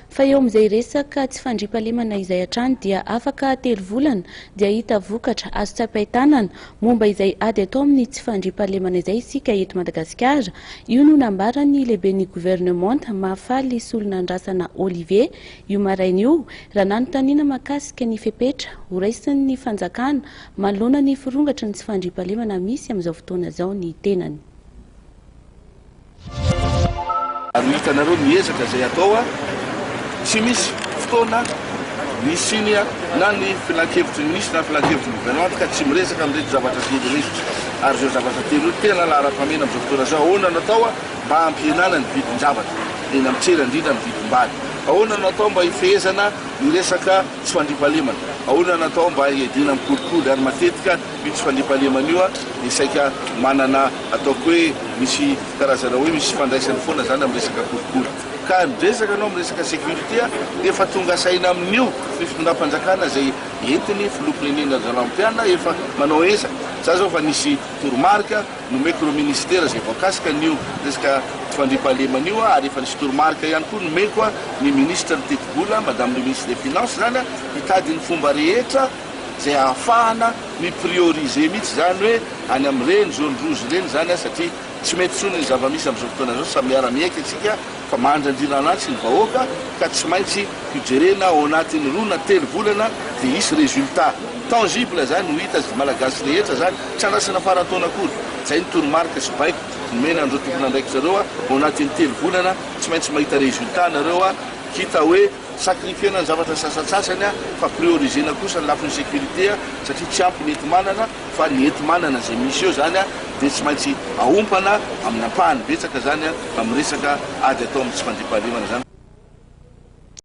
Fa eo amin'izay resaka tsy fandriampahalemana izay hatrany dia afaka telo volana dia hahita vokatra azo tsapain-tanana momba izay ady atao amin'ny tsy fandriampahalemana izay isika eto Madagasikara. Io no nambaran'ny lehiben'ny governemanta Mahafaly Solonandrasana Olivier io maraina io raha nanontaniana mahakasika ny fepetra horaisin'ny fanjakana manoloana ny firongatry ny tsy fandriampahalemana misy amin'izao fotoana izao ny tenany. Ary ho hitanareo ny ezaka izay atao a, tsy misy fotoana nisiany na ny filankevitry ny minisitra na filankevitry ny governemanta ka tsy miresaka amin'ireto zavatra telo ireto. Ary izao zavatra telo ireo tena laharam-pahamehana amin'izao fotoana izao. Ahoana no atao mba hampihenana ny vidin-javatra eny amin'ny tsena, indrindra ny vidim-bary? Ahoana no atao mba hifehezana ny resaka tsy fandriampahalemana? Ahoana no atao mba hiadiana amin'ny kolikoly? Ary matetika io tsy fandriampahalemana io dia saika manana Ataoko hoe misy karazana hoe misy ifandraisany foana zany amin'ny resaka kolikoly. Ka ny resaka anao amin'ny resaka sécurité dia efa tonga saina amin'io ny fitondram-panjakana izay entiny filoham-pirenena Rajaonarimampianina efa manao ezaka. Za zao efa nisy toromarika nomeko ireo ministera izay voakasika an'io resaka tsy fandriampahalemana io ary efa nisy toromarika ihany koa nomeko ny ministra ny tetibola, madame le ministre des finances zany hitady ny fomba rehetra izay ahafahana mi-prioriser mihitsy izany hoe any amin'ireny zone rouge ireny izany satria tsy mety intsony ny zava-misy amin'izao fotoana izao, samy miara-miaiky isika fa mandrandriran'antsy ny vahoaka ka tsy maintsy hojerena ao anatin'ny roa na telo volana dia hisy résultat tangible izany ho hita Malagasy rehetra izany, tsy andrasana faran-taona akory, izay ny toromarika sy baiko nomena an'ireo tompon'andraikitra ireo ao anatin'ny telo volana tsy maintsy mahita résultat nareo hita hoe Sacrifier-na ny zavatra sasantsasany fa prioriser-na kosa ny lafiny sécurité satria tsy ampy ny enti-manana fa ny enti-manana izay misy eo izany dia tsy maintsy aompana amin'ny ampahany betsaka izany amin'ny resaka ady atao amin'ny tsy fandriampahalemana izany.